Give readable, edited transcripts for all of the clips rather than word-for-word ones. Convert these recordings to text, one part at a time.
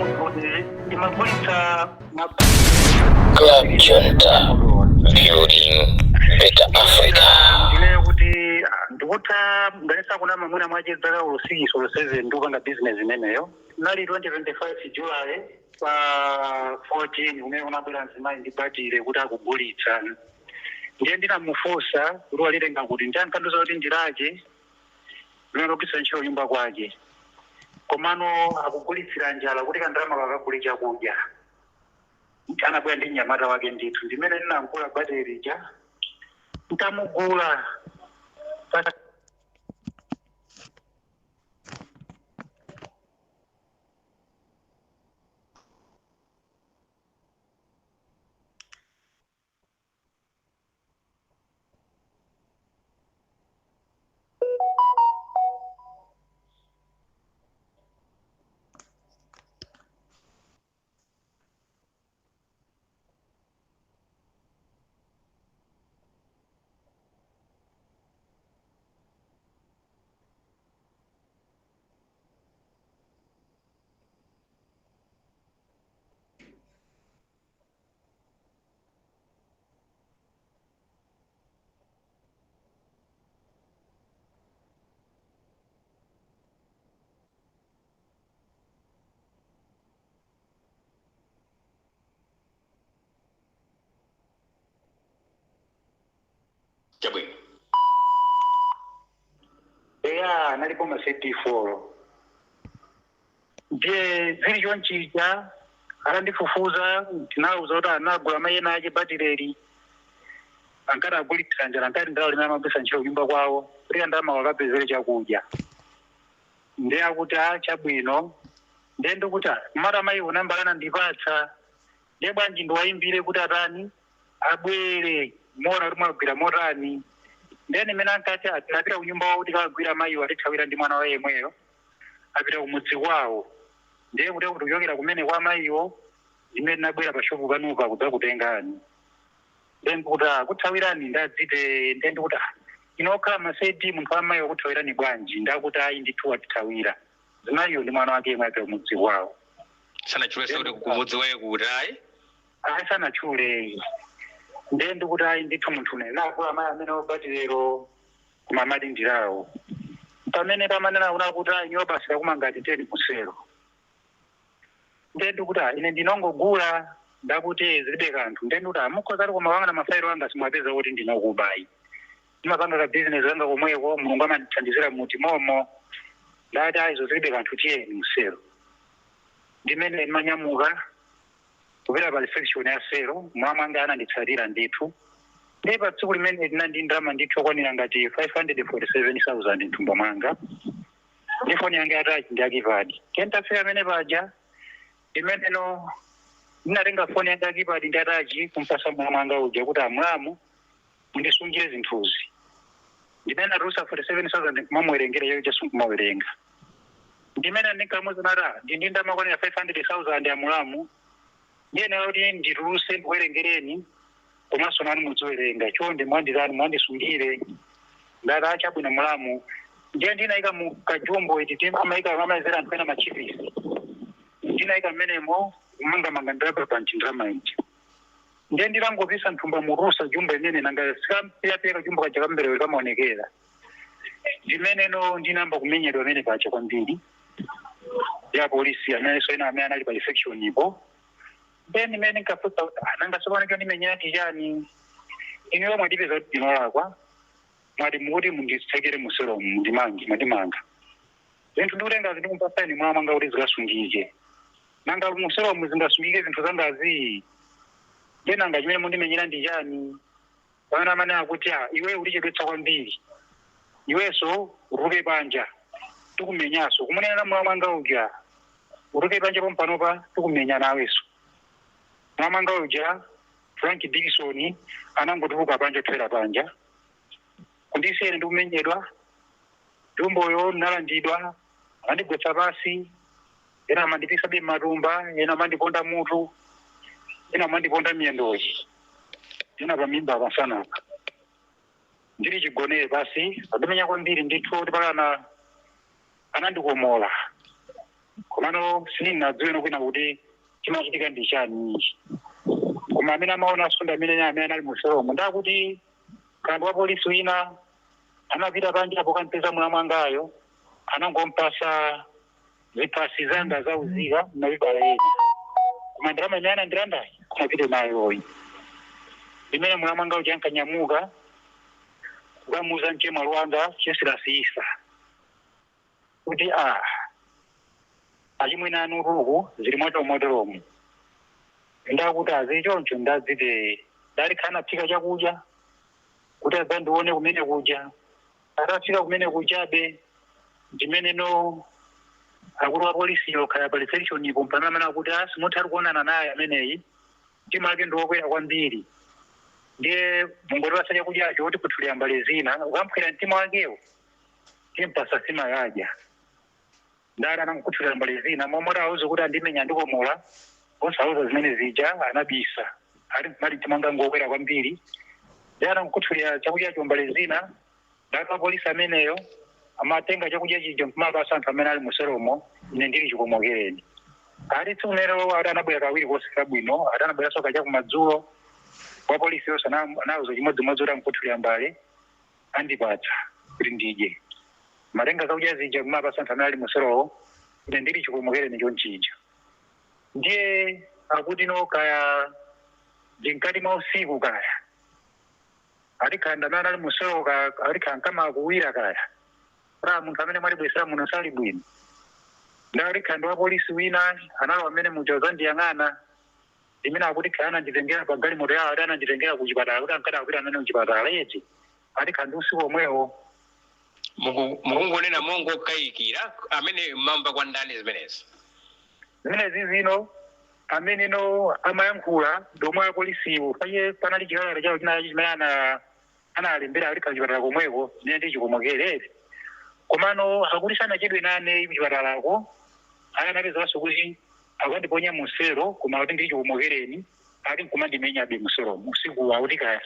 Munthu imagulitsa. Club Junta, building better Africa. Ndineyo kuti ndikutha ngalesa kunama, mwina mwache zaka olo 6 olo 7 ndikupanga business imeneyo. Nali 2025 July pa 14 kumene kunabwera mzimayi ndi batire kuti akugulitsa. Ndiye ndinamufunsa kuti walitenga kuti, ndi ankandiuza kuti ndilake limene logwiritsa ntchito nyumba kwake, komano akugulitsira njala kuti kandalama kakagule chakudya. Anabwera ndi mnyamata wake ndithu. Ndimene ndinagula batiri lija, ntamugula pa Chabwino. Eya, analipo ma set 4. Ndiye zili chonchija, atandifufuza tinawuza kuti anagula mayi ena ake batireli, ankati agulitsa njala, ankati ndalama limene amagwiritsa ntchito kunyumba kwawo kuti kandalama kakapezere chakudya. Ndiye akuti a chabwino. Ndiye ndikuti mara amayiwo nambala anandipatsa, ndiye bwanji ndiwayimbire kuti atani, abwere muona kuti mwagwira motani. Ndiye nimene ankati tinapita kunyumba kwawo kuti kagwira mayiwo, atithawira ndi mwana wa yemweyo, apita kumudzi kwawo. Ndiye kuti kuchokera kumene kwa mayiwo imene tinabwera pa shopu panupa kudzakutengani. Ndiye ndikuti kuthawirani ndadzite. Ndiye ndikuti inokhala maseti munthu amayiwo kuthawirani bwanji? Ndakuti ayi ndithu, watithawira zimayiyo ndi mwana wake yemwe, apita kumudzi kwawo. Sanatchulenso kuti kumudzi waye kuti ayi? Ayi, sanatchule. Ndiye ndikuti ayi ndithu, munthu une nakula amayi amene obatirero koma amati ndilawo. Pamene pamanena kuna kuti ayi niwo basi kakumanga teni musero. Ndiye ndikuti ine ndinongogula. Ndakuti zilibe kanthu. Ndiye ndikuti mukhoza ali koma wangana mafailo anga simwapeza kuti ndinokubayi, ndimapanga ka business kanga komweko, Mulungu amandithandizira muti momo. Ndati ayi, izo zilibe kanthu, tiyeni musero. Ndimene ndimanyamuka kupita pa reception ya selo, mwa mwanga ananditsatira ndithu. Ndiye pa tsiku limene ndinali ndalama ndithu yokwanira ngati 547,000 mthumba mwanga ndi foni yanga ya touch ndi ya keypad. Tentafika amene paja, imeneno ndinatenga foni yanga ya keypad ndi ya touch kumpasa mwana mwanga uja kuti amulamu mundisungire zinthuzi. Ndimene natulusa 47,000 kumamuwerengera iye uja sinkumawerenga. Ndimene ndinkamuza nati ndi ndamakwanira 500,000 amulamu, ndiyenera kuti ndituluse ndikuwerengereni komanso nanu mudziwerenga, chonde mwanditani, mwandisungire. Ndati achabwino mulamu. Ndiye ndinayika mu kajumbo iti amayika amayezera anthu ena machipisi, ndinayika mmenemo kumangamanga ndalama pa ndalama iji. Ndiye ndilangopisa mthumba murusa jumbo imene nanga sikampeyapeya jumbo kaja kamberewe kamaonekera. Ndimeneno ndinamba kumenyedwa amene paja kwambiri ya polisi amenenso ena amene anali pa reception ipo. Then imene nkafunsa kuti nanga tsopano chondimenyera ndi chani? Inuyo mwandipeza kuti ndinolakwa, mwati mukuti munditsekere museromu, mundimange, mwandimanga. Zinthu ndikutengazi ndikumpasani mwa mwanga kuti zikasungike, nanga museromu zingasungike zinthu zangazi? Ndiye nanga chimene mundimenyera ndi chani? Pamene amanena kuti iwe ulichedwetsa kwambiri, iwenso utuluke panja tikumenyanso. Kumunenera mwa mwanga uja, utuluke panja pompanopa tikumenya nawenso. Mwa mwanga uja Frank Dikson anangotuluka panja, kuthera panja kundisiyeni ndikumenyedwa. Jumboyo nalandidwa, anandigwetsa pasi, ena amandipisa matumba, ena amandiponda mutu, ena amandiponda miyendoyi, ena pamimba pasanapa. Ndili chigonere pasi andimenya kwambiri ndithu kuti pakana anandikomola. Komano sindinadziweno kwina kuti chimachitika ndi chani ichi, koma amene amaona sunda amene anali museromo ndakuti kandi wa polisi wina anapita panja apo kampeza mwana mwangayo, anangompasa zipasi zanga zauzika nabibala yena, koma ndalama imene anandilandayi kumapite nayoyi. Imene mwana mwanga uja ankanyamuka kukamuuza mchemwali wanga Chesilasi Isa kuti a achimwene anu tuku zili motomoteromu. Ndakuti azili choncho, ndadzite ndalikhana phika chakudya kuti adzandione kumene kuja. Atafika kumene kujabe, ndimeneno akulu wa polisiyo khaya pa reception ipo mpamene akuti simutha kuonana naye ameneyi, mtima wake ndiwokwera kwambiri, ndiye mungotipasa chakudyacho kuti kuthulira mbale zina, ukamphwera mtima wakewo timpasa sima yadya. Ndali anankuthulira mbale zina momwe auze kuti andimenya ndikomola, osauza zimene zija anabisa ali mali mtima wanga ngokwera kwambiri. Ndiye anankuthulira chakudyacho mbale zina. Ndati apolisi ameneyo amatenga chakudya chija nkumapasa anthu amene ali museromo, ine ndili chikomokereni. Ali tsiku lero ati anabwera kawiri koseka bwino, ati anabweranso kacha kumadzulo wa polisi yonse anauza chimodzimodzi kuti ankuthulira mbale andipatsa kuti ndidye. Matenga zakudya zija kumapasa anthu amene ali muserowo, ine ndili chikomokereni chonchija. Ndiye akuti no kaya ndinkati mwa usiku kaya alikhanda amene anali muserowo alikhala nkama akuwira kaya ra munthu amene mwalibwesera muno sali bwino. Ndalikhanda wa polisi wina analo amene muja uzandiyang'ana imene akuti khaya ananditengera pa galimoto yawo, ati ananditengera ku chipatala kuti ankati akupita amene kuchipatala yeti alikhanda usiku omwewo. Mukungonena mongokayikira, amene mamva kwa ndani zimenezi? Zimenezi zino amene no amayankhula ndomwe apolisiwo paye panali chikalata chawo china chimene analembera ali kuchipatala komweko ine ndi chikomokerere. Komano akuti sanachedwe nane kuchipatalako, ali anapezanso kuti akandiponya musero, koma kuti ndili chikomokereni ali nkumandimenyabe museromo usiku akuti kaya,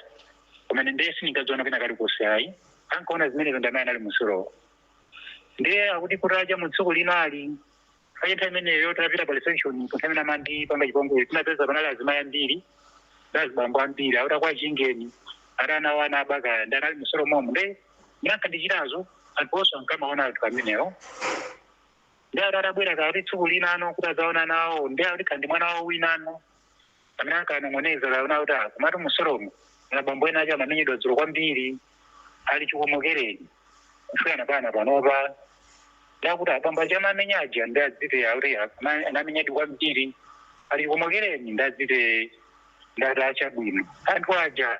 koma ndiye sindinkadziona pena kalikonse ayi. Ankaona zimenezo ndi amene anali muserowo. Ndiye akuti kutacha mu tsiku linali paye nthawi imeneyo tapita pa reception nthawi imene amandipanga chipongwe, tinapeza panali azimayi ambiri ndi azibambo ambiri akuti akwachingeni ati ana wana abakaya ndi anali musero momo. Nde ndinankandichitazo anthu onse ankamaona anthu amenewo. Ndi ati atabwera kati tsiku linano kuti adzaona nawo, ndi akuti khandi mwana wawo winano amene ankanong'oneza kaona kuti komatu museromo abambo ena acho amamenyedwa dzulo kwambiri ali chikomokereni kufika pana panopa. Ndakuti abambo aja amamenya aja ndadzite akuti anamenyedwa kwambiri ali chikomokereni, ndadzite ndati achabwino anthu aja.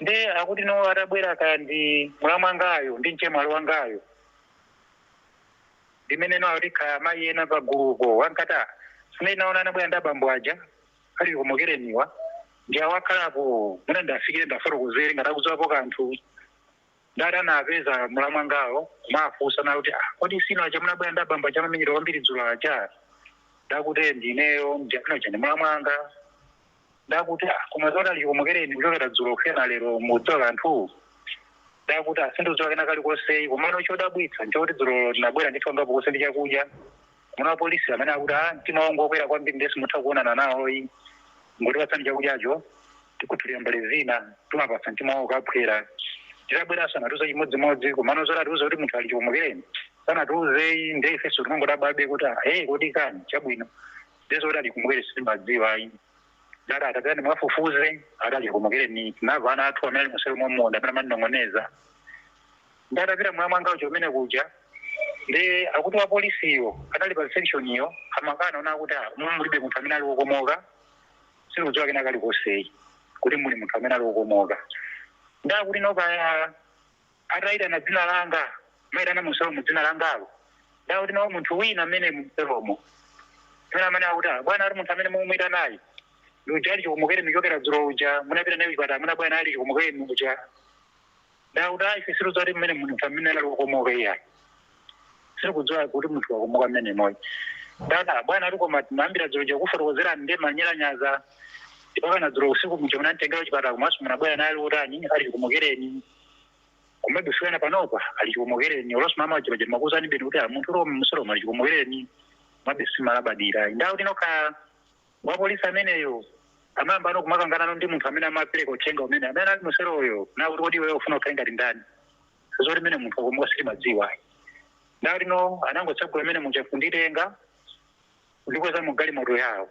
Nde akuti no atabwera kandi mulamu wangayo ndi mchemwali wangayo, ndimene no akuti khaya amayi ena pa gulupo wankati simene naona anabwera ndi abambo aja ali chikomokereniwa ndi awakhalapo mwina ndafikire ndafotokozere ngati akudziwapo kanthu. Ndati anapeza mulamu wangawo kumafunsa na kuti kodi sino aja munabwera ndi abambo aja amamenyedwa kwambiri dzulo aja? Ndakuti ndineyo, ndi amene uja ndi mulamu wanga. Ndakuti koma zoti ali chikomokereni kuchokera dzulo kufika lero mudziwa kanthu? Ndakuti sindidziwa kena kalikonse, komano chodabwitsa nchokuti dzulo tinabwera ndithu angapo konse ndi chakudya muna wa polisi amene akuti mtima wangu wokwera kwambiri ndiye simutha kuonana nawo iyi, ngotipatsani chakudyacho tikuthulira mbale zina timapasa mtima wawo ukaphwera. Titabweranso anatiuza chimodzimodzi, komano zoti atiuze kuti munthu ali chikomokereni sanatiuzeyi. Ndiye ifenso tinongodababe kuti hey, kodi kani chabwino ndiye zoti ali chikomokereni sitimadziwa ayi. Ndati atapita mwafufuze ati ali chikomokereni, tinamva ana athu amene ali musero momwe amene amandinong'oneza. Ndatapita mwa mwanga uja umene kuja, ndi akuti wa polisiyo anali pa reception iyo amakana ona kuti muno mulibe munthu amene ali wokomoka, sindikudziwa kena kalikonseyi kuti muli munthu amene ali wokomoka. Ndakuti nokaya atayitana dzina langa, mayitana museromo dzina langalo, ndakuti no munthu wina amene museromo amene amene akuti bwana ali munthu amene mumuyitanayi ndi uja ali chikomokereni kuchokera dzulo uja munapita naye kuchipatala munabwera naye ali chikomokereni uja. Ndakuti ife sitikudziwa kuti mmene munthu amene ali wokomoka iyayi, sitikudziwa kuti munthu wakomoka mmene moyo. Ndati bwana ali koma tinayambira dzulo uja kufotokozerani ndi manyalanyaza mpaka dzulo usiku muja munanditengera kuchipatala komanso munabwera naye ali wotani ali chikomokereni, komabe kufikana panopa ali chikomokereni. Olonso mama waja paja makuuzani beni kuti munthu ulo museromo ali chikomokereni. Mabe simalabadira. Ndawo tinokha wapolisi ameneyo amayamba ano kumakanganano ndi munthu amene amapereka uthenga umene amene ali museroyo, nakuti kodi iweyo ufuna ukhale ngati ndani? Zoti mene munthu akomoka sitimadziwa. Ndawo lino anangotsegula mene muja kunditenga kundikweza mu galimoto yawo.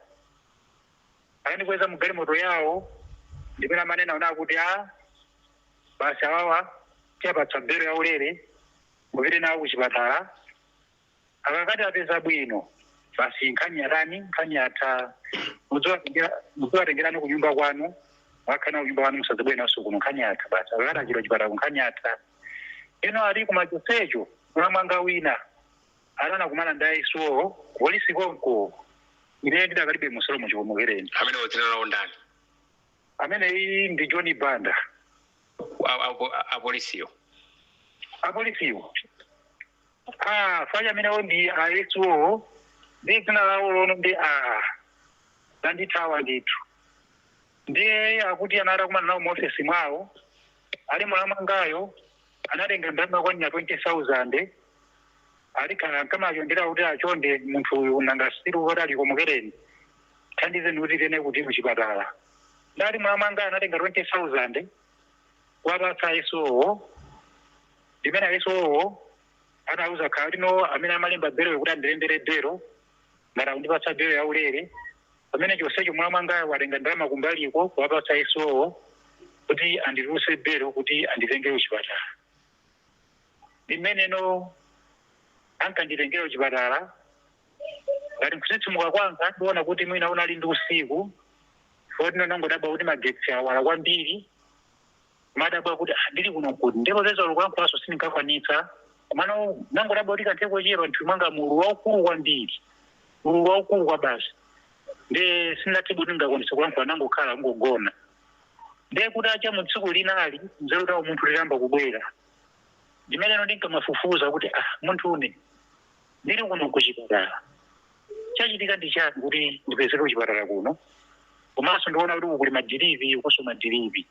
Akandikweza mu galimoto yawo, ndimene amanena ona kuti a basi, awawa tiyapatsa belo yaulere, mupite nawo kuchipatala, akakati apeza bwino basi, nkhani yatani, nkhani yatha, mudziwatengerani kunyumba kwanu, wakhala kunyumba kwanu, musadzabwere naso kuno, nkhani yatha basi, akakati achira chipatala, nkhani yatha. Eno ali kumachosecho unamwanga wina alana kumana ndaisuwo polisi konko, ine ndidakalibe musolo muchikomokereni. Amene dzina lawo ndani? Amene iyi ndi John Banda. Apolisiyo? Apolisiwo, ah, fanya amenewo ndi aisuwo, ndi dzina lawo lono ndi a landithawa ndithu. Ndiye akuti anati akumana nawo muofesi mwawo, ali mulamwangayo anatenga ndalama kwanira 20,000, alikhala nkamachondera kuti achonde munthu uyu, nanga siru kuti alikomokereni, thandizeni kuti tene kuti kuchipatala. Ndali mulamwanga anatenga 20,000 wapatsa aisuwo, ndimene aisuwo anauza khala lino amene amalemba belo kuti andilembere belo, ngati akundipatsa belo yaulere, pamene chonsecho mulamwangayo watenga ndalama kumbaliko kuwapatsa aisuwo kuti andituluse belo kuti anditengere kuchipatala. Imeneno ankanditengera kuchipatala, ngati nkutsitsimuka kwanga ndiona kuti mwina unali ndi usiku, foti nangodabwa kuti magetsi awala kwambiri, madabwa kuti ah, ndili kuno kuti ndipo peza lukankhulanso sindingakwanitsa, komano nangodabwa kuti kantheko chepa nthu mwanga mulu waukulu kwambiri, mulu waukulu kwa basi, nde sindinathe kuti ndingakwanitsa kulankhula, nangokhala ngogona. Ndiye kuti acha mu tsiku linali nzeru tawo munthu litamba kubwera, ndimeneno ndinkamafufuza kuti ah, munthu une ndili kuno kuchipatala, chachitika ndi chani kuti ndipezeke kuchipatala kuno? Komanso ndikuona kuti kuli madiripi, ukonso madiripi,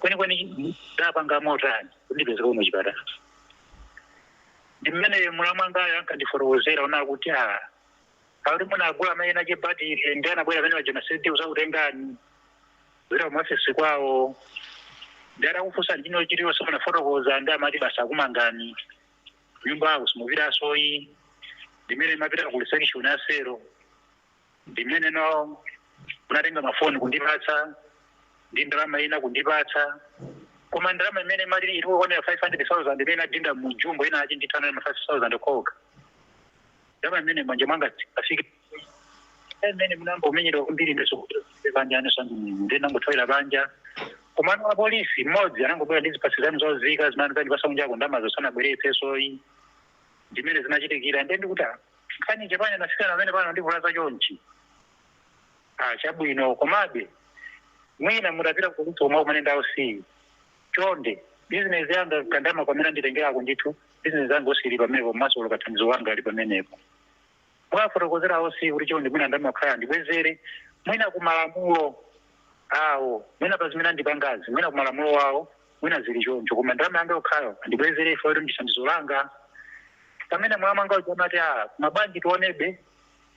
kwenikweni ndapanga motani kuti ndipezeke kuno kuchipatala? Ndi mmene mulamwangayo ankandifotokozera ona kuti ah, akuti munagula amene ache batire, ndi anabwera amene waja masenti uzakutengani kupita kumafesi kwawo, ndi atakufunsa ndino chiliyonse munafotokoza, ndi amati basi akumangani nyumba ako simupitasoyi. Ndimene mapita ku section ya sero, ndimene no unatenga mafoni kundipatsa ndi ndalama ina kundipatsa, koma ndalama imene mali ilikuonera 500,000 imene adinda mujumbo ina achi ndithu anali ma 5,000 koka, ndalama imene manja mwanga afike imene munamba umenyedwa kwambiri, ndesopanja anesandu ndinangothawira panja. Komano apolisi mmodzi anangobwera ndi ziphaso zanu zozika zimene zandipasa kunjako, ndalama zosanabweretse soyi. Ndimene zinachitikira. Ndiye ndikuti ah, nkhani chapanya nafikana pamene pano ndivulaza chonchi, ah, chabwino, komabe mwina mutapita kupolisi omwe kumene ndausiyi, chonde bizinesi yanga kandama pamene anditengerako ndithu, bizinesi yanga osili pamenepo, komanso kathandizo wanga ali pamenepo, mwafotokozera osi kuti chonde mwina ndamakhala ndibwezere, mwina kumalamulo awo, mwina pa zimene andipangazi, mwina kumalamulo awo mwina zili choncho, koma ndalama yanga yokhayo andibwezere ifo kuti ndithandizo langa. Pamene mwamanga uja amati a mabwanji tionebe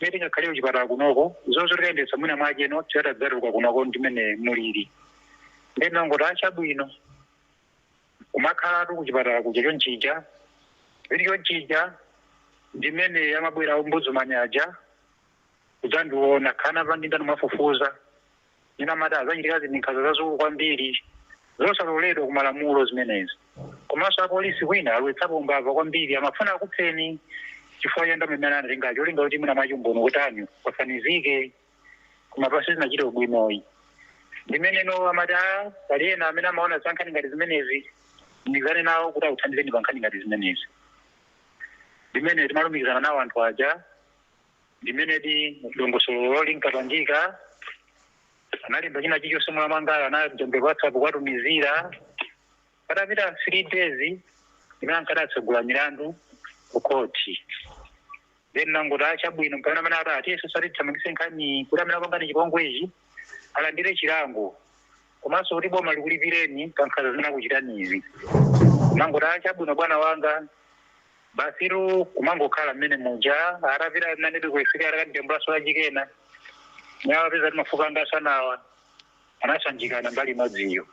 mene tingakhale kuchipatala kunoko, zozo tikayendetsa mwina mwacheno tikatadzatuluka kunoko ndimene mulili. Ndinongoti achabwino, kumakhalatu kuchipatala kuja chonchija ili chonchija, ndimene amabwera ombudsman aja kudzandiona khana pandindani mwafufuza ina amati azachitika zinkhanza zazikulu kwambiri zosaloledwa kumalamulo zimenezi, komanso apolisi kwina alowetsapo mbava kwambiri, amafuna akupheni chifukwa cha ndalama imene anatengacho, olinga kuti mwina mwachimbono kutani pafanizike, koma pasi zinachita ubwinoyi. Ndimeneno amati a pali ena amene amaona za nkhani ngati zimenezi, lumikizane nawo kuti akuthandizeni pa nkhani ngati zimenezi. Ndimene timalumikizana nawo anthu aja, ndimene di dongosolo linkapangika, analemba china chilichonse mulamwangayo, anajambula WhatsApp kwatumizira. Patapita 3 days imene ankadatsegula milandu ku khoti, then nangoti achabwino, mpamene amene ati atiyeso satithamangise nkhani kuti amene apangani chipongwe ichi alandire chilango, komanso kuti boma likulipireni pa nkhanza zimene akuchitani izi. Nangoti achabwino bwana wanga. Basiru kumangokhala mmene muja atapita nanedi kuifika atakanditembulaso lachikena nyawapeza ti mafupa anga asanawa anasanjikana mbali imodziyo.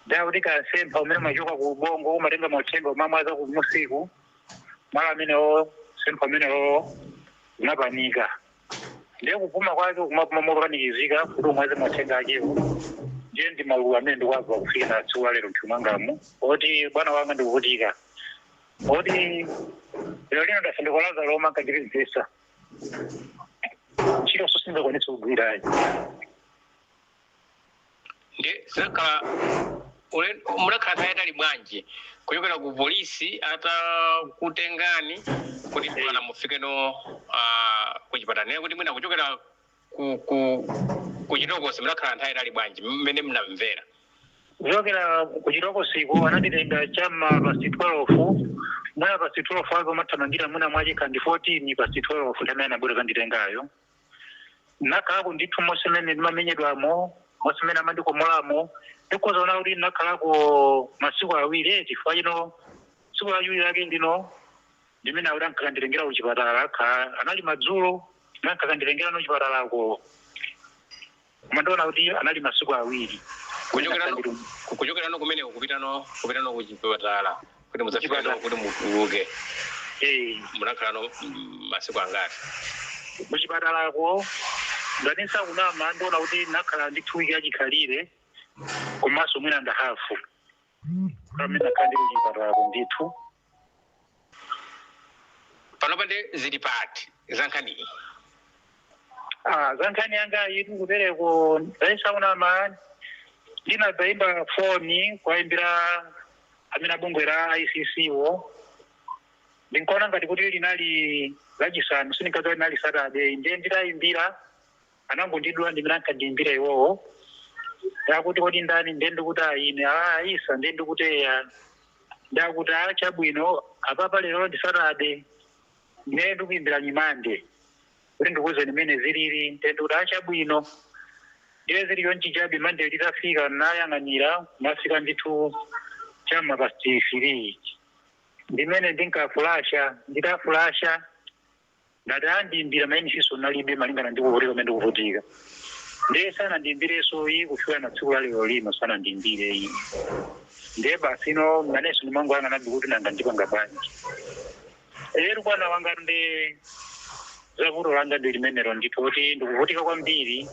Ndakuti kansempha umene umachoka ku ubongo umatenga mauthenga umamwaza ku musiku malo amenewo sempha umenewo unapanika, ndiye kupuma kwake kumapuma mopanikizika kuti umwaze mauthenga akewo. Ndiye ndi maluwa amene ndikuwabva kufika na tsiku lero mthu mwangamu oti bwana wanga ndikuvutika oti lero lino ndasandikolaza loma nkandipezesa ntchito so sindingakwanitse kugwirayi. Ndi zinakhala munakhala nthawi yatali bwanji kuchokera ku polisi atakutengani kuti mpaka mufikeno ku chipatala? Nene kuti mwina kuchokera ku chitokosi munakhala nthawi yatali bwanji mmene mnamvera? Kuchokera kuchitokosiko ananditenga chama past 12, mwina past 12 ake umathamangira mwina mwache kandi 14 past 12 nthawi anabwera kanditengayo. Nakhalako ndithu monse mmene ndimamenyedwamo, monse mmene amandikomolamo, ndikhozaona kuti nakhalako masiku awiri, chifukwa chino tsiku lachiwiri lake ndino ndimene akuti ankakanditengera kuchipatala kha anali madzulo nankakanditengera no chipatalako, koma ndiona kuti anali masiku awiri. Kuchokerano kumeneko kupitano kuchipatala kuti mudzafikano kuti mutuluke, munakhalano masiku angati? Kuchipatalako ngati nsakunama ndiona kuti nakhala ndi 2 week achikhalire komanso mwina and a half pamene nakhala ndi kuchipatalako ndithu. Panopa ndi zili pati za nkhaniyi? Ah, za nkhani yanga itu kutereko ngati nsakunama ndinadzayimba foni kwayimbira amene abungwe la ICC wo. Ndinkaona ngati kuti linali lachisanu, sindinkadziwa linali Saturday. Ndiye nditayimbira anangondidula ndimene ankandiyimbira iwowo ndakuti kodi ndani? Ndiye ndikuti ayine aisa, ndiye ndikuti eya, ndakuti a chabwino, apapa lero ndi Saturday, ndiye ndikuyimbira nyimande kuti ndikuwuzeni mmene zilili. Ndiye ndikuti a chabwino, ndiye zili chonchichabe. Mande litafika nayang'anira nafika ndithu chama past 3 ndimene ndinkafulasha. Nditafulasha ndati andiyimbira mayenisiso nalibe malingana ndi kuvutika kumene ndikuvutika, ndiye sanandiyimbireso iyi kufika na tsiku la lero lino sanandiyimbire iyi. Ndiye basi ino nanenso ndimangoyang'anabe kuti nanga ndipanga bwanji lero bwana wanga. Ndi zavuto langa ndi limenelo ndithu kuti ndikuvutika kwambiri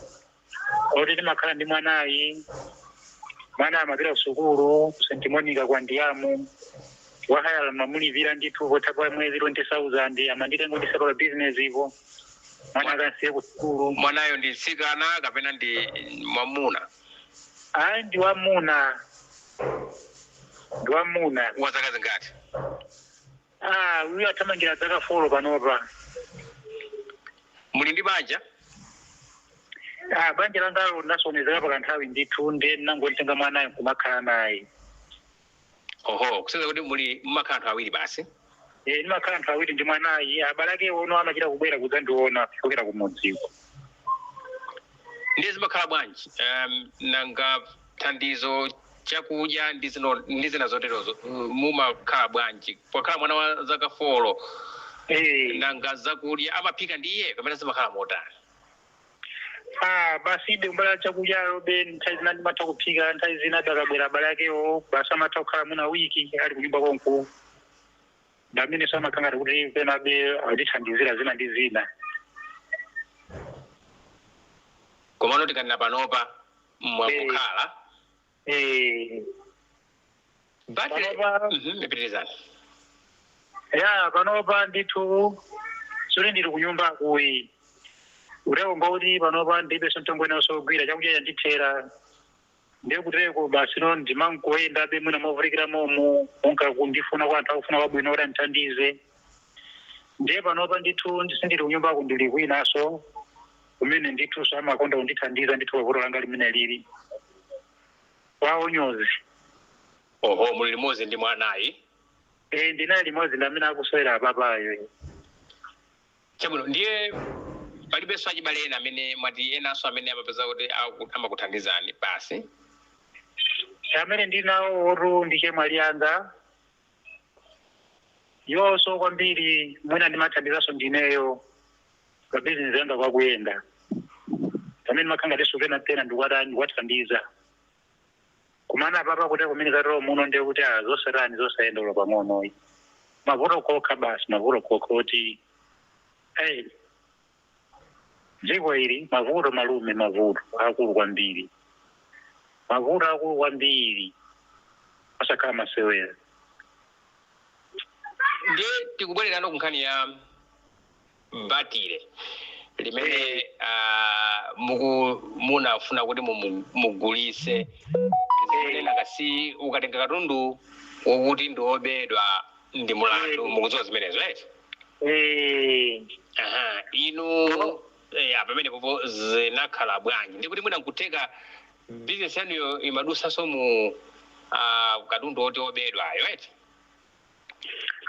oti ndimakhala ndi mwanayi. Mwana amapita kusukulu ku St Monica kwa Ndiamu wahayala, mamulipira ndithu potha pa mwezi 20,000 amanditenga ndisakala business ipo mwana akansiye ku sukulu. Mwanayo ndi mtsikana kapena ndi mwamuna? Ayi, ndi wamuna, ndi wamuna. Wa zaka zingati? Ah, uyu athamangira zaka 4 panopa. Muli ndi banja? Ah, banja langalo linasokonezeka pakanthawi ndithu, ndiye ndinangotenga mwanayo nkumakhala naye. Oho, kusonyeza kuti muli mumakhala anthu awiri basi? Eh, ndimakhala anthu awiri ndi mwanayi. Abale ake ono amachita kubwera kudzandiona kuchokera kumudziko. Ndiye zimakhala bwanji, nanga thandizo, chakudya ndi zina zoterozo, mumakhala bwanji pokhala mwana wa zaka 4? Nanga zakudya amaphika ndi iye kapena zimakhala motani? Ah, basi ide kumbala chakudyayo be nthawi zina ndimatha kuphika, nthawi zina akabwera abale akewo basi amatha kukhala mwina wiki ali kunyumba konko, ndamene samakhala ngati kuti penabe atithandizira zina ndi zina. Komano tikanena panopa mwakukhala batire? Pitirizani. Ya, panopa ndithu suli ndili kunyumba kuyi uteko ngoti panopa ndibe mtengo ina sogwira, chakudya chandithera, ndiye kuteko basi no ndimangoyenda be mwina movutikira momo monga kundifuna kwa anthu akufuna kwabwino kuti andithandize. Ndiye panopa ndithu sindili kunyumbako, ndili kwinaso kumene ndithu samakonda kundithandiza ndithu pavuto langa limene lili kwa onyozi. Oho, muli limodzi ndi mwanayi? Eh, ndinaye limodzi ndi amene akuswera apapayo. Chabwino, ndiye palibenso achibale ena amene mwati enanso amene amapeza kuti amakuthandizani basi? Amene ndinawo otu ndi chemwali yanga. Yonso kwambiri mwina ndimathandizanso ndineyo pa bizinesi yanga kwakuyenda pamene makhanga tisupena pena ndikuwatani ndikuwathandiza kumana papa kuti kumene katolo muno ndiye kuti ah, zosatani zosayenda ulo pang'onoyi mavuto kokha basi mavuto kokha kuti hey, dziko ili mavuto malume mavuto akulu kwambiri mavuto akulu kwambiri asakhala masewera. Ndiye tikubwererano ku nkhani ya batire limene munafuna kuti mugulise zimene nakasi ukatenga katundu wokuti ndi wobedwa ndi mulandu, mukudziwa zimenezo right? Eh. Aha, inu pamene popo zinakhala bwanji? Ndikuti mwina nkuteka business yanuyo imadusanso mu katundu oti obedwayo right?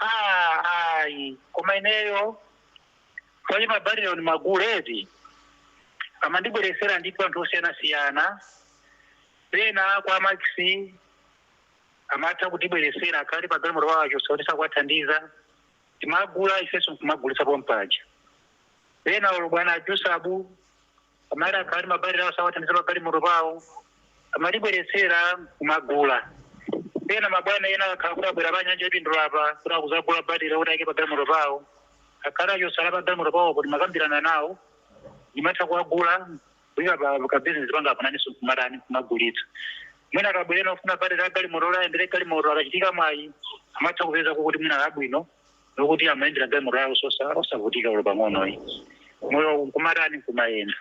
Ah, ayi, koma ineyo kwali mabaliro ni magulu eti amandibweresera ndithu anthu osiyanasiyana pena kwa maxi amatha kutibweresera akhali pa galimoto wacho sauti sakuwathandiza timagula ifenso nkumagulitsa pompaja pena ulo bwana ajusabu amati akhali mabaliro awo sawathandiza pa galimoto pawo amatibweresera kumagula pena mabwana ena akhala kuti abwera pa nyanja ipindula apa kuti akuzagula batira kuti ayike pa galimoto pawo akhala achosala pa galimoto pawo kuti makambirana nawo ndimatha kuwagula kuyika pa kabizinesi panga apananiso kumatani kumagulitsa mwina akabwerera ofuna batira galimoto layendere galimoto akachitika mwayi amatha kupeza kuti mwina labwino lokuti amayendera galimoto lawo osavutika ulo pang'onoyi moyo kumatani kumayenda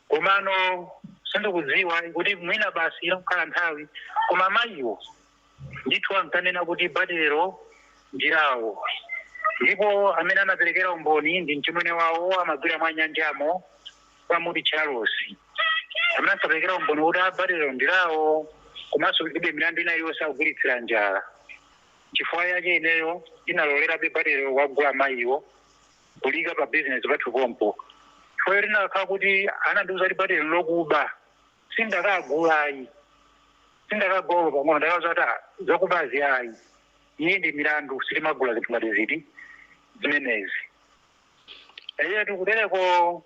komano sindikudziwa kuti mwina basi inakukhala nthawi koma mayiwo ndithu ankanena kuti batirero ndilawo ndipo amene anaperekera umboni ndi mchimwene wawo amagwira mwa nyanjamo pamuti Charles amene ankaperekera umboni kuti abatirero ndilawo komanso ilibe milandu ina iliyonse akugwiritsira njala chifukwa yache ineyo inalolerabe batirero wagula mayiwo kulika pa bizinesi pathu pompo chifukwa linakhala kuti anandiuza kuti batirero lokuba sindakagulayi sindakagula pang'ono ndakauza kuti "Ah, zokubazi ayi iye ndi milandu sitimagula zinthu ngati ziti zimenezi." Iye tikutereko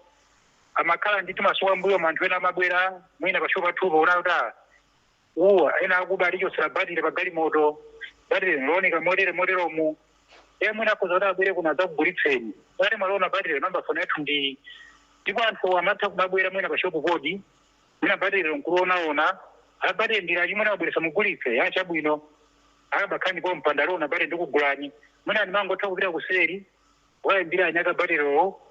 amakhala ndithu masuku ambuyo anthu ena amabwera mwina pashopu pathupo una kuti "Ah, uwa ena akuba alichosera batire pa galimoto batire looneka motere moteromu iye mwina akhoza kuti abwere kuno adzakugulitseni ati mwaliona batire namba foni yathu ndi ndipo anthu amatha kumabwera mwina pashopu podi mwina batire nkulionaona abatire ndira chimwene abweresa mugulitse ya chabwino akabakhani po mpandalona batire ndikugulani mwina ndimangotha kupita kuseri wayimbira anyaka batirewo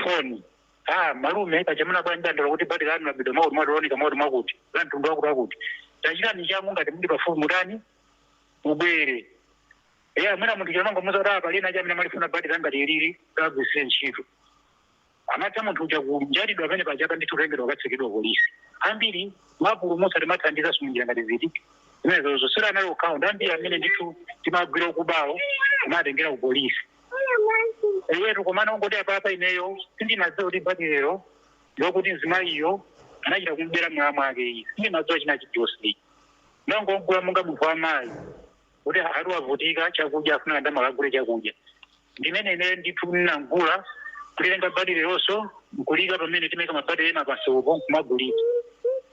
foni ah malume pachamuna bwanji kuti batire lanu labidwa mwakuti mwationeka mwakuti mwakuti la mtundu wakuti wakuti tachitani changu ngati muli pafupi mutani mubwere eya mwina munthu chamangomuza kuti apa lina chamene malifuna batire ngati ilili kagwisire ntchito amatha munthu uja kunjalidwa pamene pachapa ndithu kutengedwa kukatsekedwa polisi ambiri mapulumutsa timathandiza munjira ngati ziti zimenezo sira anali ukaunda ambiri amene ndithu timagwira ukubawo timatengera ku polisi iyetu komana ungoti apapa ineyo sindinadziwa kuti batirero lokuti mzimayiyo anachita kumubera mwana mwake iyi sindinadziwa china chilichonse ndangogula monga munthu wamayi kuti ati wavutika chakudya afuna ndalama akagule chakudya ndimene ineyo ndithu ndinagula kulitenga batireronso nkulika pamene timaika mabatire ena pansewopo nkumagulitsa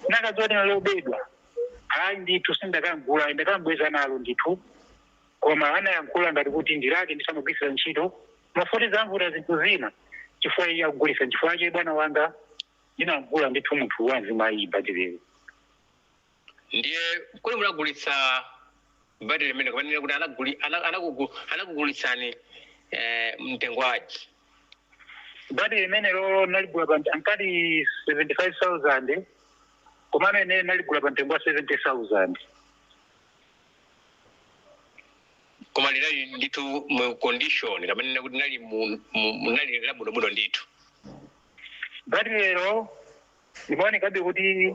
nakadziwa tena lobedwa ayi ndithu sindakagula ndakambweza nalo ndithu koma anayankhula ngati kuti ndilake ndisamugwirisira ntchito mafoti zamvula zinthu zina chifukwa iye akugulitsa chifukwa che bwana wanga ndinagula ndithu munthu wanzimayi batirero. Ndiye kuli munagulitsa batire limene kumanena kuti anakugulitsani mtengo waji? Batire limene lolo naligula pa ankati 75,000 komano ine naligula pa mtengo wa 70,000. Koma linali ndithu mu condition kamanena kuti linali munali labwinobwino ndithu? Batirero limaonekabe kuti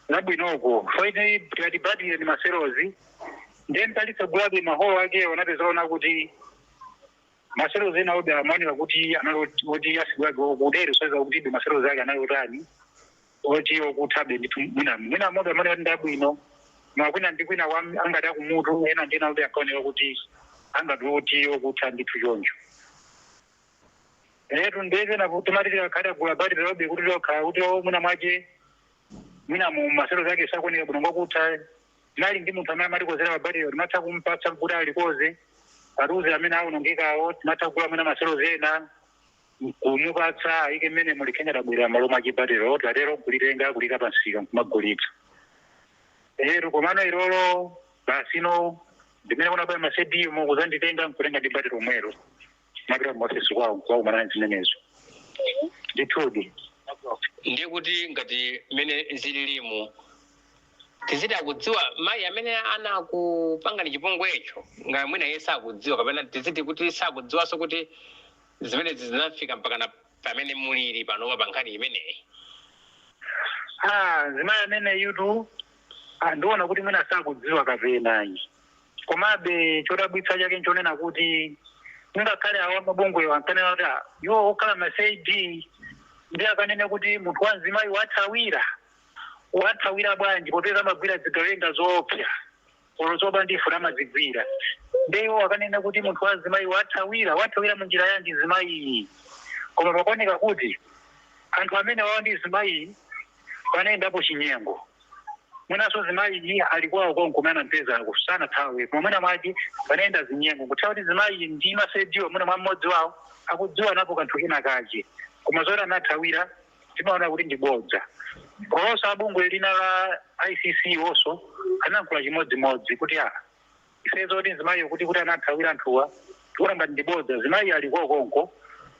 labwinoko foine tikati batire ndi maserozi ndiye mtalitsegulabe maholo akewo anapezaona kuti maserozi ena obe amaoneka kuti anali oti asigulage kudere soza kuti be maserozi ake anali otani oti okuthabe ndithu mwina mwina mobe amaoneka kuti ndabwino makwina ndi kwina angati akumutu ena ndi ena obe akaoneka kuti Angati okutha ndithu choncho. Etu ndeke napo timatitira khati agula batiri lobe kuti lokha kuti mwina mwache mwina mu masero zake sakoneka bwino ngokutha. Tinali ndi munthu amene amatikozera mabatiri, timatha kumpatsa kuti alikoze, atiuze amene aonongekawo, timatha kugula mwina masero ena kumupatsa ayike mmene mulikhenya. Tabwera malo mwa chibatiro tatero kulitenga kulika pansika nkumagulitsa. Ero komano ilolo basino ndimene kunabwera masediyo kuzanditenga nkutenga ndi batiro omwero, mapita muofisi kwawo kwakumana zimenezo ndithudi. Ndiye kuti ngati mmene zililimu, tiziti akudziwa mayi amene anakupangani chipongwecho? Ngati mwina iye sakudziwa, kapena tiziti kuti sakudziwanso kuti zimenezi zinafika mpaka na pamene mulili panopa pa nkhani imeneyi? Ah, zimayi amene yutu andiona kuti mwina sakudziwa kapenayi. Komabe chodabwitsa chake nchonena kuti ngakhale awa mabungwewo ankanena kuti iwo okhala ma CID ndi akanene kuti munthu wa mzimayi wathawira, wathawira bwanji popeza amagwira zigawenga zoopsa, olo zoba ndifuna amazigwira? Ndi iwo akanena kuti munthu wa mzimayi wathawira, wathawira munjira yanji zimayiyi? Koma pakuoneka kuti anthu amene wawa ndi zimayi panayendapo chinyengo. Mwinaso zimayi ali kwawo konko kumene anampezako sanathawe, koma mwina mwachi panayenda zinyengo kuthawa kuti zimayi ndi masediwa mwina mwa mmodzi wawo akudziwa napo kanthu kena kache. Koma zoti anathawira timaona kuti ndi bodza. Kolonso abungwe lina la ICC wonso anankhula chimodzimodzi kuti a ife zoti zimayi kuti anathawira anthuwa tikuona ngati ndi bodza. Zimayi ali kwawo konko,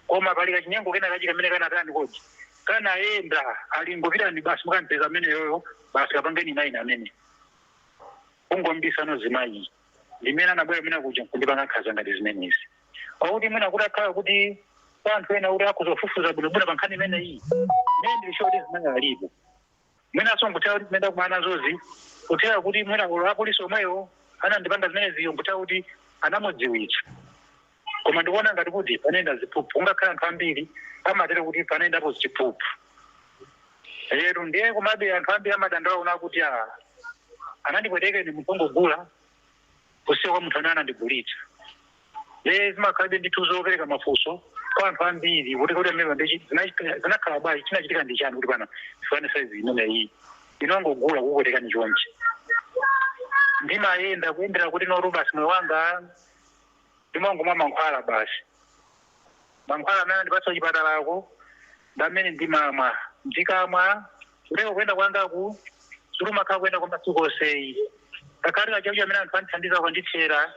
koma pali kachinyengo kena kachi kamene kanatani kodzi kanayenda. Ali ngopitani basi mukampeza amene yoyo, basi kapangeni naine amene ungombisano zimayi ndimene anabwera mwina kuja kundipanga nkhanza ngati zimenezi. Pakuti mwina kuti akhala kuti kwa anthu ena kuti akuzofufuza bwinobwino pa nkhani imeneyi, imene ndili sure kuti zimene alipo, mwinanso nkuthera kuti zimene ndakumana nazozi, kuthera kuti mwina ulo apolisi omweyo anandipanga zimeneziyo, nkuthera kuti anamudziwitsa. Koma ndikuona ngati kuti panayenda ziphuphu. Ungakhala anthu ambiri amatero kuti panayendapo ziphuphu lero. Ndiye komabe anthu ambiri amadandaula kuna kuti a anandipweteka ine mukongogula kusiya kwa munthu amene anandigulitsa. Ndiye zimakhalabe ndithu zopereka mafunso kwa anthu ambiri kuti amene zinakhala bwanji, chinachitika ndi chani kuti pana fane size imeneyi inongogula kukupwetekani chonchi? Ndimayenda kuyendera kuti notu basi moyo wanga ndimangomwa mankhwala basi. Mankhwala amene andipatsa kuchipatalako ndamene ndimamwa. Ndikamwa kuteko kuyenda kwangaku sikumakhala kuyenda kwa masiku onseyi, ngakhale kachakudya amene anthu andithandiza kandithera,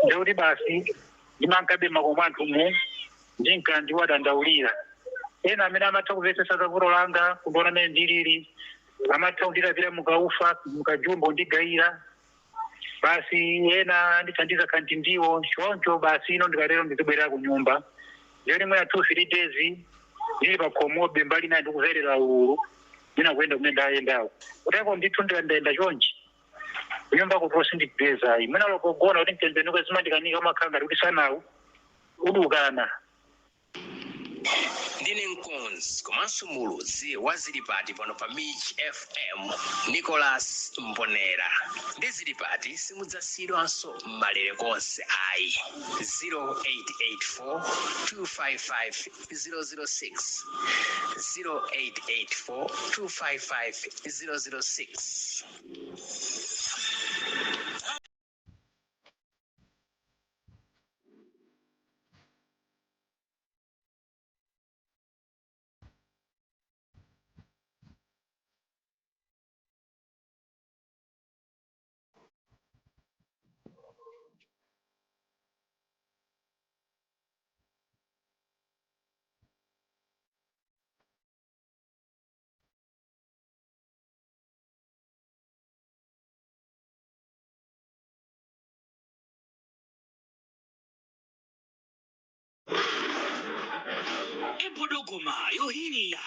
ndikuti basi ndimankabe makomo anthumu ndinka ndiwadandaulira. Ena amene amatha kumvetsetsa za vuto langa, kundiona amene ndilili, amatha kundilapira mukaufa mukajumbo ndigayira basi. Ena andithandiza kanti ndiwo choncho basi. Ino ndikatero ndizibwerera ku nyumba. Ndiyo limwe ya 2-3 days ndili pakhomobe mbali naye ndikuverera ululu, ndina kuyenda kumene ndayendawo kuteko ndithu ndikandayenda chonchi kunyumba kuti osindipeza mwina lokogona kuti mtembenuke zimandikanika, umakhala ngati kuti sanawu udukana. Ndine mkonzi komanso muludzi wa Zilipati pano pa Mij FM, Nicholas Mbonera. Ndi Zilipati simudzasiyidwanso malere konse ayi. 0884 255 006, 0884 255 006. Empologoma yohilira.